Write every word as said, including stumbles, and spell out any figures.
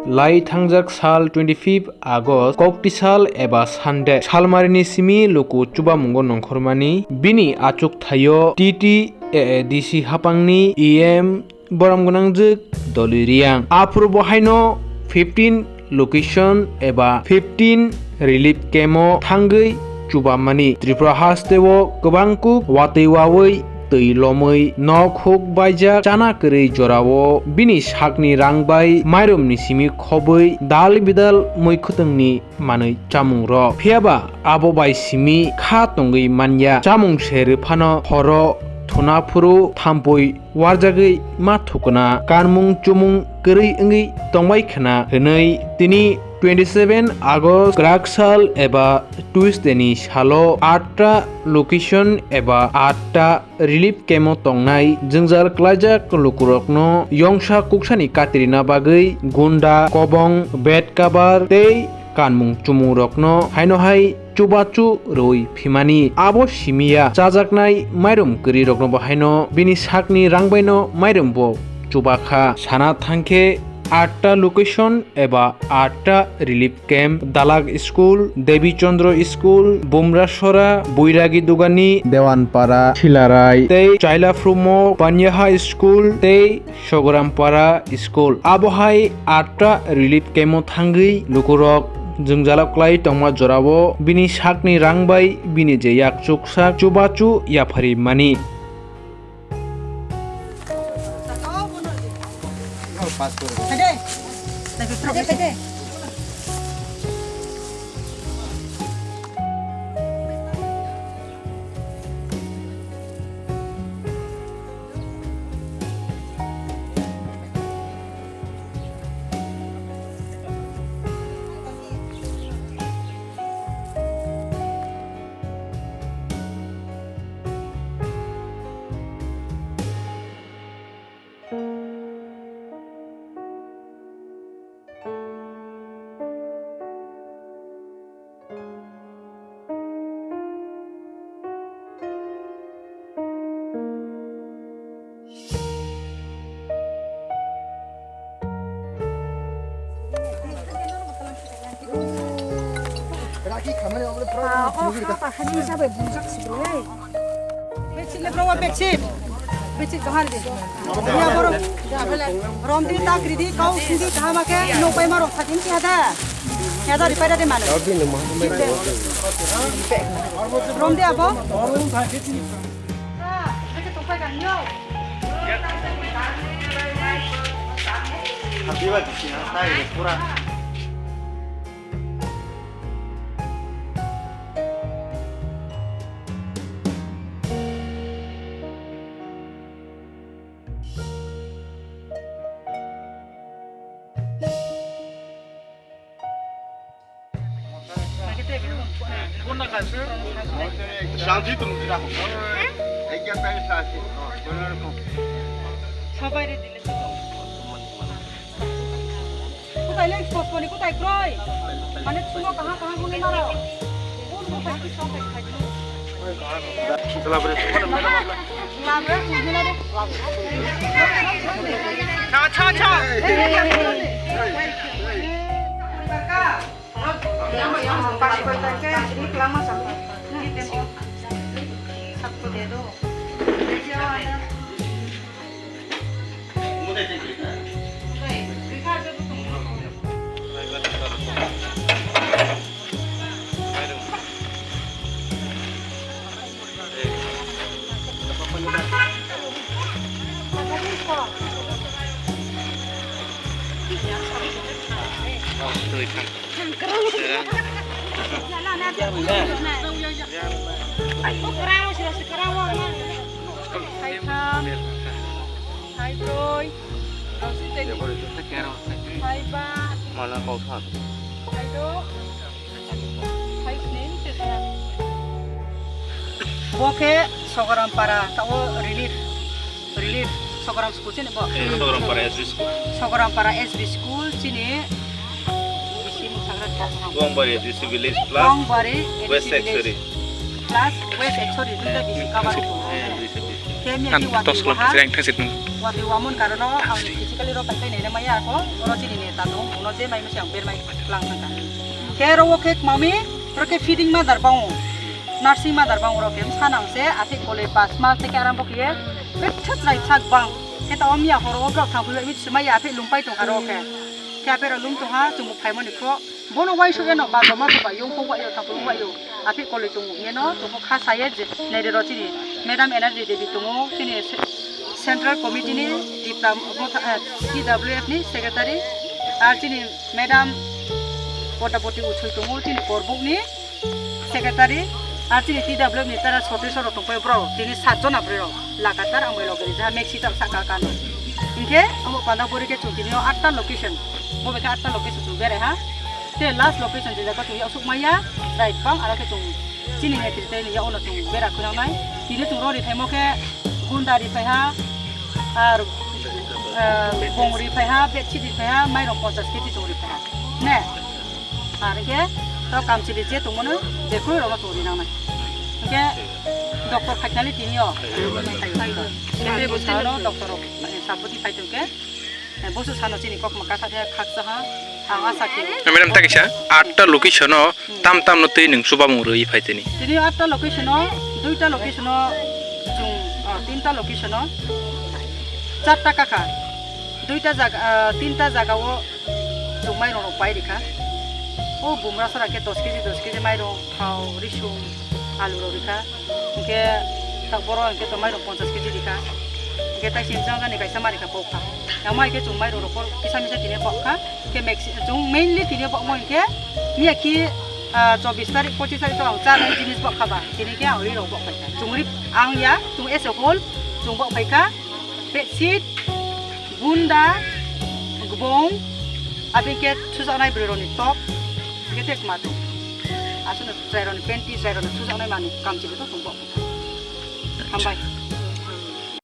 Lai thangjak sal twenty-fifth August, kokti sal eba Sunday, salmarini simi luku chubamungo nongkhormani bini achuk thaio T T A A D C hapangni E M borom gwnangjwk Doloi Reang. Aphuru bo haino fifteen location eba fifteen relief camp o thangwi chubamani. Tripura hasteo kwbang kuk watwi wawi twi lomwi nok huk baijak chana kwrwi jorao bini sakni rang bai mairumni simi khobwi dal bidal mui khwtwngni manwi chamungrok. Phiyaba abo bai simi kha tongwi manya. Chamung se rwphano horo thuna phuru thampui warjagwi ma thukna kanmung chumung kwrwi wngwi tongbai khna hwnwi tini twenty-seven August kwrak sal eba Tuesday ni salo atta location eba atta relief camp o tongnai jwngjal klaijak lukurokno yongsa kuksani katirina bagwi gunda, kobong, bed cover tei kanmung chumungrokno haino hai chubachu rwi phimani. Abo simiya chajaknai mairum kwrwirokno bo haino bini sakni rang baino mairum bo chubakha. Sana thangkhe atta location eba atta relief camp, Dalak School, Devi Chandra School, Bumrasora, Buiragi Dugani, Dewanpara, Silarai, tei Chailaphumo, Panyaha School, tei Sogorampara School. Abo hai atta relief camp o thangwi lukurok jwngjalo klai tongma jorao bini sakni rang bai bini je yakchuk sak chubachu yapharwi mani. Rakhi khamani obo pura. Ah, oh, ha, pa, hani sa bai bujak si bro, eh. Bedsheet le bro, bedsheet. Bedsheet kahar di. Ya bro. Rom di tak ridi kau sindi kahama ke no pai maro sakin ki hada. Ya da ripai da de mano. Rom di abo. Shanti tum jira ho. Ekya tai sa si. Sabai re dile. Kutai leng spos poni kutai kroi. Mane sumo kaha kaha muni maro. Un kutai ki song kai khai. Labre. Cha cha cha. Hai tham, hai broi, hai ba, mana kau thang. Hai do. Bo khe Sogorampara, tao relief, relief, Sogoram school chini bo. Eh, Sogorampara S B school. Sogorampara S B school chini. Bisi mung sagra tha. Guangbari A D C village plus Guangbari A D C West village Ekchori. Plus West Ekchori, duita bisi cover kho. Eh, bisi, bisi. Khe miya ki wati thangsit waha. Ang thangsit nung. Wati wamon karono ang physically ro pakai nene maya ako, oro chini ne tatu, uno je mai masi ang ber mai lang thangka. Khe ro wo khe mami, ro khe feeding mother bango, nursing mother bango ro khe, sanang se, ati kole pas mas te khe arambo khe, betha chrai sak bang. Khe ta omya horo wo brok thang phi, mit sumaya ati lung pai tong aro khe. Khe apero lung tong ha, chumuk phaimani kho, Bono waisuk eno ba toma soba yung po wayo thapung wayo. Api koli tung yeno tumo kha saye je nede ro chini Madam Energy Devi tungo chini se-, Central Committee ni Tipra Motha, eh, T W F ni Secretary. Ar chini Madam Potapoti Uchui tungo chini Korbuk ni Secretary. Ar chini T W F ni tara sotri soro tongpai bro tini sat jona bro lagatar ang bai logi jaha maxi tak saka kano. Hingke amo panda bori ke chutini o atta location. Bo bekha atta location chung berai ha. Te last location je jaga chung yasuk maya, dai bang aro khe chung chini netri tei ni yaono chung bera khunang nai. Tini chung rori thaimo khe gunda ri phai ha, ar, eh, bong ri phai ha, bedsheet ri phai ha, mairong ponchas kg chung ri phai ha. Ne? Ar khe to kamchili je tongmano je khoi rokno chung ri nang nai. Hingke doctor khaiknali tini o. Khe bo sano doctor rok, eh, sabudi phai tongke. Eh, bosu sano chini kok ma kasa khe khaksa ha. Ang asa khe. Madam, ta kisa, atta location o tam tam no twi nwng chubamung rwi phai tini. Tini atta location o, duita location o, chung, ah, tinta location o, charta kakha. Duita jaga, ah, tinta jaga o chung mairong rok pai rikha. O bumra sara khe dos kg, dos kg mairong, thao, risung, alu rok rikha. Hingke tak boro hingke to mairong ponchas kg rikha. Hingke tai sim jang jani kaisa ma rikha pokha. Yang mai khe chung mairong rok kisa misa tini pokha. Hingke maxi-, chung mainly tini pokmo hingke miya ki, ah, chobis tarik, pochis tarik to ang cha nai jinis pokha ba. Tini khe ang ri rok pokha. Chung ri ang ya, chung as a whole, chung pokha. Bedsheet, gunda, gbong, abike sujaknai bwrwi rokni top, hingke tek ma tok. Aswkno chwrai rokni panty, chwrai rokni sujaknai manwi kamchwlwi to chwng bo. Hambai.